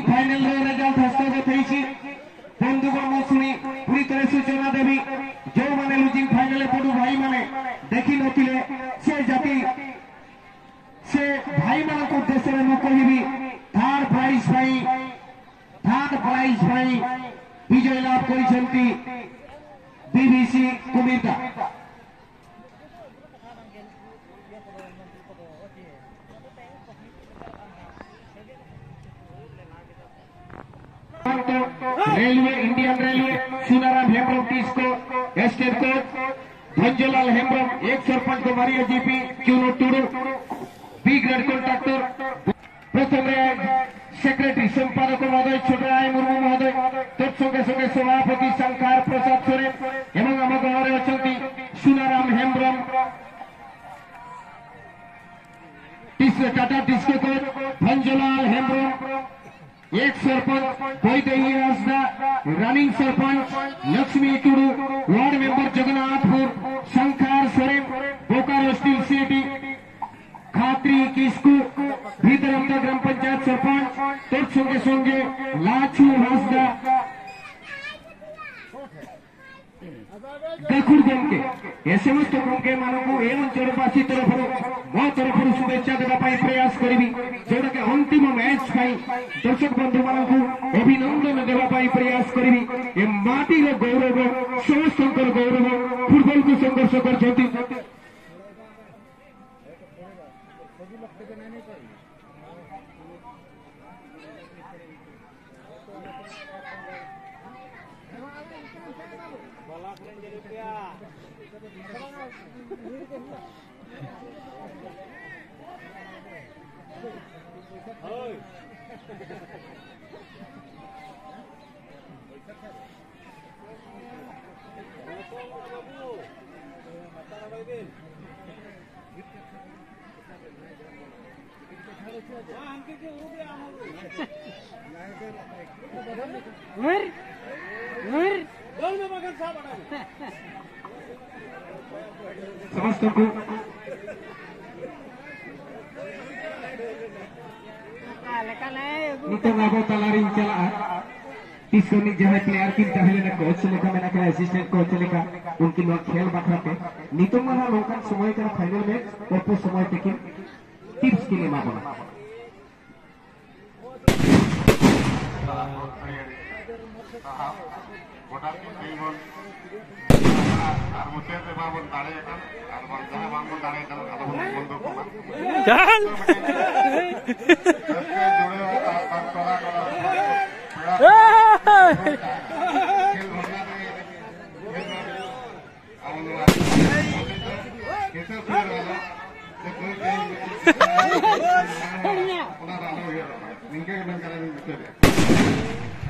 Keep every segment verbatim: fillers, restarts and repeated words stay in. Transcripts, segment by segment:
ଫାଇନାଲର result ହସ୍ତଗତ ହେଇଛି। ବନ୍ଧୁଗଣ, ମୁଁ ଶୁଣି ପୁଣି ଥରେ ସୂଚନା ଦେବି, ଯେଉଁମାନେ ଲୁଜିଂ ଫାଇନାଲରେ ପଡ଼ୁ ଭାଇମାନେ, ଦେଖିନଥିଲେ ସେ ଜାତି, ସେ ଭାଇମାନଙ୍କ ଉଦ୍ଦେଶ୍ୟରେ ମୁଁ କହିବି, ଥାର୍ଡ ପ୍ରାଇଜ୍ ପାଇଁ, ଥାର୍ଡ ପ୍ରାଇଜ୍ ପାଇଁ ବିଜୟ ଲାଭ କରିଛନ୍ତି BBC Kumirda. Railway, Indian railway, Sunaram Hembram, TISCO, estate coach, Bhanjalal Hembram, ex sarpanch Gomaria GP, Chunu Tudu, B grade contractor. ପ୍ରଥମରେ ସେକ୍ରେଟାରୀ, ସମ୍ପାଦକ ମହୋଦୟ ଛୋଟରାୟ ମୁର୍ମୁ ମହୋଦୟ, ତତ୍ ସଙ୍ଗେ ସଙ୍ଗେ ସଭାପତି ଶଙ୍ଖାର ପ୍ରସାଦ ସୋରେନ ଏବଂ ଆମ ଗଣରେ ଅଛନ୍ତି Sunaram Hembram, T-, Tata TISCO, Bhanjalal Hembram, ex sarpanch Baidehi Hansda, running sarpanch Lakshmi Tudu, ward member Jagannathpur Shankhar Soren, Bokaro steel city, Khatri Kisku, Bhitaramata ଗ୍ରାମ ପଞ୍ଚାୟତ ସରପଞ୍ଚ, ତତ୍ ସଙ୍ଗେ ସଙ୍ଗେ ଲାଛୁ ହାସଦା। ଠାକୁର ଗମକେ, ଏ ସମସ୍ତ ଗମକେମାନଙ୍କୁ ଏ ଅଞ୍ଚଳବାସୀ ତରଫରୁ, ମୋ ତରଫରୁ ଶୁଭେଚ୍ଛା ଦେବା ପାଇଁ ପ୍ରୟାସ କରିବି, ଯେଉଁଟାକି ଅନ୍ତିମ ମ୍ୟାଚ୍ ପାଇଁ ଦର୍ଶକ ବନ୍ଧୁମାନଙ୍କୁ ଅଭିନନ୍ଦନ ଦେବା ପାଇଁ ପ୍ରୟାସ କରିବି। ଏ ମାଟିର ଗୌରବ, ସମସ୍ତଙ୍କର ଗୌରବ, ଫୁଟବଲକୁ ସଂଘର୍ଷ କରିଛନ୍ତି। ସମସ୍ତଙ୍କୁ ᱱᱤᱛᱚᱝ ᱟᱵᱚ ᱛᱟᱞᱟᱨᱤᱧ ᱪᱟᱞᱟᱜᱼᱟ᱾ ᱛᱤᱥ ᱠᱷᱚᱱᱤᱡ ᱡᱟᱦᱟᱸᱭ ᱯᱞᱮᱭᱟᱨ ᱠᱤᱱ ᱛᱟᱦᱮᱸ ᱞᱮᱱᱟ, ᱠᱳᱪ ᱞᱮᱠᱟ ᱢᱮᱱᱟᱜ ᱠᱤᱱᱟ, ᱮᱥᱤᱥᱴᱮᱱᱴ ᱠᱳᱪ ᱞᱮᱠᱟ, ᱩᱱᱠᱤᱱ ᱱᱚᱣᱟ ᱠᱷᱮᱞ ᱵᱟᱠᱷᱨᱟ ᱛᱮ ᱱᱤᱛᱚᱝ ᱢᱟ ᱱᱟᱦᱟᱜ ᱱᱚᱝᱠᱟᱱ ᱥᱚᱢᱚᱭ ᱠᱟᱱᱟ, ᱯᱷᱟᱭᱱᱟᱞ ᱢᱮᱪ, ᱚᱞᱯᱚ ᱥᱚᱢᱚᱭ ᱛᱮᱠᱤᱱ ᱴᱤᱯᱥ ᱠᱤᱱ ᱮᱢᱟ ᱵᱚᱱᱟ᱾ ᱜᱚᱴᱟ ᱛᱮ ᱛᱮᱦᱮᱧ ᱵᱚᱱ ᱟᱨ ᱢᱩᱪᱟᱹᱫ ᱨᱮ ᱵᱟᱵᱚᱱ ᱫᱟᱲᱮᱭᱟᱜ ᱠᱟᱱ, ᱟᱨ ᱵᱟᱝ ᱡᱟᱦᱟᱸ ᱵᱟᱝᱵᱚᱱ ᱫᱟᱲᱮᱭᱟᱜ ᱠᱟᱱ, ᱟᱫᱚ ᱵᱚᱱ ᱵᱚᱱᱫᱚ ᱠᱚᱢᱟ᱾ ᱪᱟᱞ! ᱨᱟᱹᱥᱠᱟᱹ ᱡᱩᱲᱟᱹᱣ ᱟᱨ ᱵᱟᱝ ᱴᱚᱞᱟ ᱴᱚᱞᱟ ᱯᱮᱲᱟ ᱮᱭ! ᱠᱷᱮᱞ ᱵᱷᱟᱵᱽᱱᱟ ᱨᱮ ᱟᱵᱚ ᱱᱚᱣᱟ ᱦᱤᱥᱟᱹᱵ ᱥᱩᱭᱟᱹᱲ ᱜᱟᱱᱚᱜ ᱥᱮ ᱠᱩᱲᱤ ᱛᱮ ᱚᱱᱟ ᱫᱚ ᱟᱞᱚ ᱩᱭᱦᱟᱹᱨᱚᱜ ᱢᱟ᱾ ᱱᱤᱝᱠᱟᱹ ᱜᱮ ᱢᱮᱱ ᱠᱟᱛᱮ ᱤᱧ ᱢᱩᱪᱟᱹᱫᱮᱜᱼᱟ᱾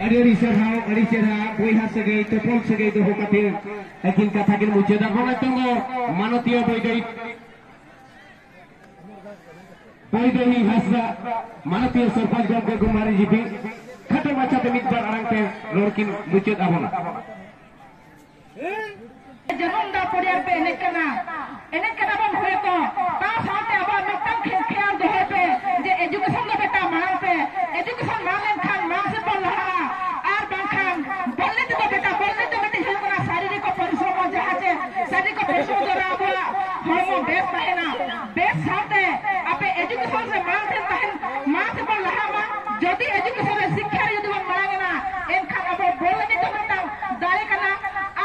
ᱟᱹᱰᱤ ᱟᱹᱰᱤ ᱥᱟᱨᱦᱟᱣ, ᱟᱹᱰᱤ ᱪᱮᱦᱨᱟ ᱵᱚᱭᱦᱟ ᱥᱟᱹᱜᱟᱹᱭ, ᱛᱚᱯᱚᱞ ᱥᱟᱹᱜᱟᱹᱭ ᱫᱚᱦᱚ ᱠᱟᱛᱮ ᱟᱹᱠᱤᱱ ᱠᱟᱛᱷᱟ ᱠᱤᱱ ᱢᱩᱪᱟᱹᱫᱟ᱾ ᱜᱚᱢᱠᱮ ᱛᱤᱸᱜᱩ ᱢᱟᱱᱚᱛᱤᱭᱟᱹ ᱵᱟᱹᱭᱫᱟᱹᱭ ᱵᱟᱹᱭᱫᱟᱹᱭᱤ ᱦᱟᱸᱥᱫᱟ, ᱢᱟᱱᱚᱛᱤᱭᱟᱹ ᱥᱚᱨᱯᱚᱧᱪ ᱜᱚᱢᱠᱮ ᱠᱩᱢᱟᱨᱤ ᱡᱤᱯᱤ, ᱠᱷᱟᱴᱚ ᱢᱟᱪᱷᱟᱛᱮ ᱢᱤᱫ ᱵᱟᱨ ᱟᱲᱟᱝ ᱛᱮ ᱨᱚᱲ ᱠᱤᱱ ᱢᱩᱪᱟᱹᱫ ᱟᱵᱚᱱᱟ᱾ ᱡᱟᱹᱱᱩᱢ ᱫᱟᱜ ᱯᱚᱲᱤᱭᱟ ᱨᱮᱯᱮ ᱮᱱᱮᱡ ᱠᱟᱱᱟ, ᱮᱱᱮᱡ ᱠᱟᱱᱟ ᱵᱚᱱ ᱦᱳᱭᱛᱚ, ᱛᱟ ᱥᱟᱶᱛᱮ ᱟᱵᱚᱣᱟᱜ ᱢᱤᱫᱴᱟᱝ ᱠᱷᱮ-, ᱠᱷᱮᱭᱟᱞ ᱫᱚᱦᱚᱭ ᱯᱮ ᱡᱮ education ᱫᱚ ᱵᱮᱴᱟ ᱢᱟᱲᱟᱝ ᱯᱮ, education ᱢᱟᱲᱟᱝ ᱞᱮᱱᱠᱷᱟᱱ ᱢᱟᱲᱟᱝ ᱥᱮᱫ ᱵᱚᱱ ᱞᱟᱦᱟᱜᱼᱟ, ᱟᱨ ᱵᱟᱝᱠᱷᱟᱱ ᱵᱚᱞ ᱮᱱᱮᱡ ᱫᱚ ᱵᱮᱴᱟ, ᱵᱚᱞ ᱮᱱᱮᱡ ᱫᱚ ᱢᱤᱫᱴᱤᱡ ᱦᱩᱭᱩᱜ ᱠᱟᱱᱟ ᱥᱟᱨᱤᱨᱤᱠ ᱯᱚᱨᱤᱥᱨᱚᱢ, ᱡᱟᱦᱟᱸ ᱪᱮ ᱥᱟᱨᱤᱨᱤᱠ ᱯᱚᱨᱤᱥᱨᱚᱢ ᱫᱚᱣᱟᱨᱟ ᱟᱵᱚᱣᱟᱜ ᱦᱚᱲᱢᱚ ᱵᱮᱥ ᱛᱟᱦᱮᱱᱟ, ᱵᱮᱥ ᱥᱟᱶᱛᱮ ᱟᱯᱮ education ᱨᱮ ᱢᱟᱲᱟᱝ ᱥᱮᱫ ᱛᱟᱦᱮᱱ, ᱢᱟᱲᱟᱝ ᱥᱮᱫ ᱵᱚᱱ ᱞᱟᱦᱟᱜ ᱢᱟ᱾ ᱡᱩᱫᱤ education ᱨᱮ, ᱥᱤᱠᱠᱷᱟ ᱨᱮ ᱡᱩᱫᱤ ᱵᱚᱱ ᱢᱟᱲᱟᱝ ᱮᱱᱟ, ᱮᱱᱠᱷᱟᱱ ᱟᱵᱚ ᱵᱚᱞ ᱮᱱᱮᱡ ᱫᱚ ᱢᱤᱫᱴᱟᱝ ᱫᱟᱲᱮ ᱠᱟᱱᱟ,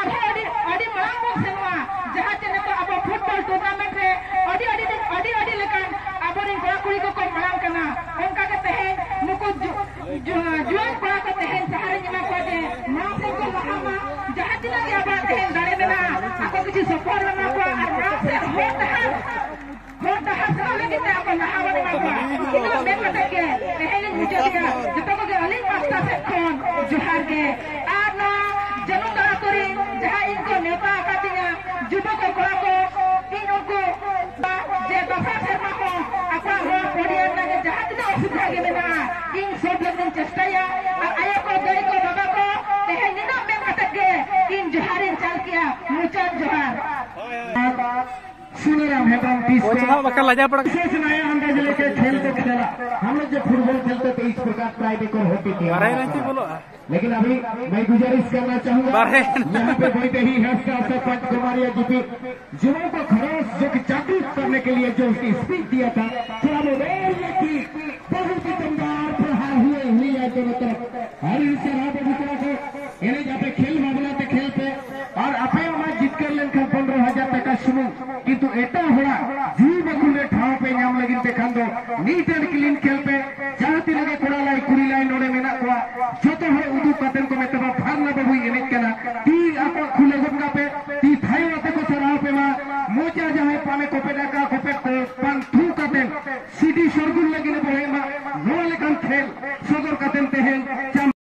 ᱟᱨᱦᱚᱸ ᱟᱹᱰᱤ, ᱟᱹᱰᱤ ᱢᱟᱲᱟᱝ ᱵᱚᱱ ᱥᱮᱱᱚᱜᱼᱟ᱾ ᱡᱟᱦᱟᱸ ᱪᱮ ᱱᱤᱛᱚᱜ ᱟᱵᱚ football tournament ᱨᱮ ᱟᱹᱰᱤ, ᱟᱹᱰᱤ, ᱟᱹᱰᱤ, ᱟᱹᱰᱤ ᱞᱮᱠᱟᱱ ᱟᱵᱚᱨᱮᱱ ᱠᱚᱲᱟ ᱠᱩᱲᱤ ᱠᱚᱠᱚ ᱢᱟᱲᱟᱝ ᱠᱟᱱᱟ, ᱚᱱᱠᱟ ᱜᱮ ᱛᱮᱦᱮᱧ ᱱᱩᱠᱩ ᱡᱩ-, ᱡᱩ-, ᱡᱩᱣᱟᱹᱱ ᱠᱚᱲᱟ ᱠᱚ ᱛᱮᱦᱮᱧ ᱡᱟᱦᱟᱸ ᱨᱤᱧ ᱮᱢᱟ ᱠᱚᱣᱟ ᱡᱮ ᱢᱟᱲᱟᱝ ᱥᱮᱫ ᱠᱚ ᱞᱟᱦᱟ ᱢᱟ, ᱡᱟᱦᱟᱸ ᱛᱤᱱᱟᱹᱜ ᱜᱮ ᱟᱵᱚᱣᱟᱜ ᱛᱮᱦᱮᱧ ᱫᱟᱲᱮ ᱢᱮᱱᱟᱜᱼᱟ, ᱟᱠᱚ ᱠᱤᱪᱷᱩ support ᱮᱢᱟ ᱠᱚᱣᱟ ᱟᱨ ᱢᱟᱲᱟᱝ ᱥᱮᱫ ᱦᱚᱨ ᱰᱟᱦᱟᱨ ᱦᱚᱨ ᱰᱟᱦᱟᱨ ᱥᱮᱱᱚᱜ ᱞᱟᱹᱜᱤᱫ ᱛᱮ ᱟᱵᱚ ᱞᱟᱦᱟ ᱵᱚᱱ ᱮᱢᱟ ᱠᱚᱣᱟ᱾ ᱤᱱᱟᱹ ᱢᱮᱱ ᱠᱟᱛᱮ ᱜᱮ ᱛᱮᱦᱮᱧ ᱞᱤᱧ ᱢᱩᱪᱟᱹᱫᱮᱜᱼᱟ᱾ ᱡᱚᱛᱚ ᱠᱚᱜᱮ ᱟᱹᱞᱤᱧ ᱯᱟᱥᱴᱟ ᱥᱮᱫ ᱠᱷᱚᱱ ᱡᱚᱦᱟᱨ ᱜᱮ᱾ ᱟᱨ ᱱᱚᱣᱟ ᱡᱟᱹᱱᱩᱢ ᱫᱟᱜ ᱟᱹᱛᱩ ᱨᱤᱱ ᱡᱟᱦᱟᱸ ᱤᱧ ᱠᱚ ᱱᱮᱣᱛᱟ ᱟᱠᱟᱫᱤᱧᱟ, ᱡᱩᱵᱚᱠ ᱠᱚᱲᱟ ᱠᱚ, ᱤᱧ ᱩᱱᱠᱩ ᱡᱮ ᱫᱚᱥᱟᱨ ᱥᱮᱨᱢᱟ ᱦᱚᱸ ᱟᱠᱚᱣᱟᱜ ᱱᱚᱣᱟ ᱯᱚᱰᱤᱭᱟ ᱨᱮᱱᱟᱜ ᱜᱮ ᱡᱟᱦᱟᱸ ᱛᱤᱱᱟᱹᱜ ᱚᱥᱩᱵᱤᱫᱷᱟ ᱜᱮ ᱢᱮᱱᱟᱜᱼᱟ, ᱤᱧ ᱥᱚᱞᱵᱷ ᱞᱟᱹᱜᱤᱫ ᱤᱧ ᱪᱮᱥᱴᱟᱭᱟ᱾ ᱟᱨ ᱟᱭᱳ ᱠᱚ, ᱫᱟᱹᱭ ᱠᱚ, ᱵᱟᱵᱟ ᱠᱚ, ᱛᱮᱦᱮᱧ ᱱᱤᱱᱟᱹᱜ ᱢᱮᱱ ᱠᱟᱛᱮ ᱜᱮ ᱤᱧ ᱡᱚᱦᱟᱨᱤᱧ ᱪᱟᱞ ᱠᱮᱜᱼᱟ᱾ ᱢᱩᱪᱟᱹᱫ ᱡᱚᱦᱟᱨ᱾ ᱥᱩᱱᱟᱨᱟᱢ ᱦᱮᱢᱵᱨᱚᱢ ᱛᱤᱥ ᱠᱚ ᱵᱟᱠᱷᱟᱱ ᱞᱟᱡᱟᱣ ᱯᱟᱲᱟ᱾ ᱵᱤᱥᱮᱥ ᱱᱟᱭᱟ ᱟᱱᱫᱟᱡ ᱞᱮᱠᱟ ᱠᱷᱮᱞ ᱠᱚ ᱠᱷᱮᱞᱟ᱾ हम लोग जब फुटबॉल खेलते थे, इस प्रकार ट्राई डेकोर होती थी। बारह ही नहीं थी, बोलो। लेकिन अभी मैं गुजारिश करना चाहूंगा, बारह। यहाँ पे वैदेही हंसदा सरपंच कुमारिया जीपी युवाओं को खरोस जो कि जागरूक करने के लिए जो उसकी स्पीच दिया था, थोड़ा मोबाइल की बहुत ही दमदार प्रहार हुए हुए हैं दोनों तरफ। और इस शराब बुतरा को इन्हें जहाँ पे खेल भावना से खेल पे और अपे हमारे जीत कर लेन खान पंद्रह हजार टका सुनो, किंतु एटा हुआ जीव बकुल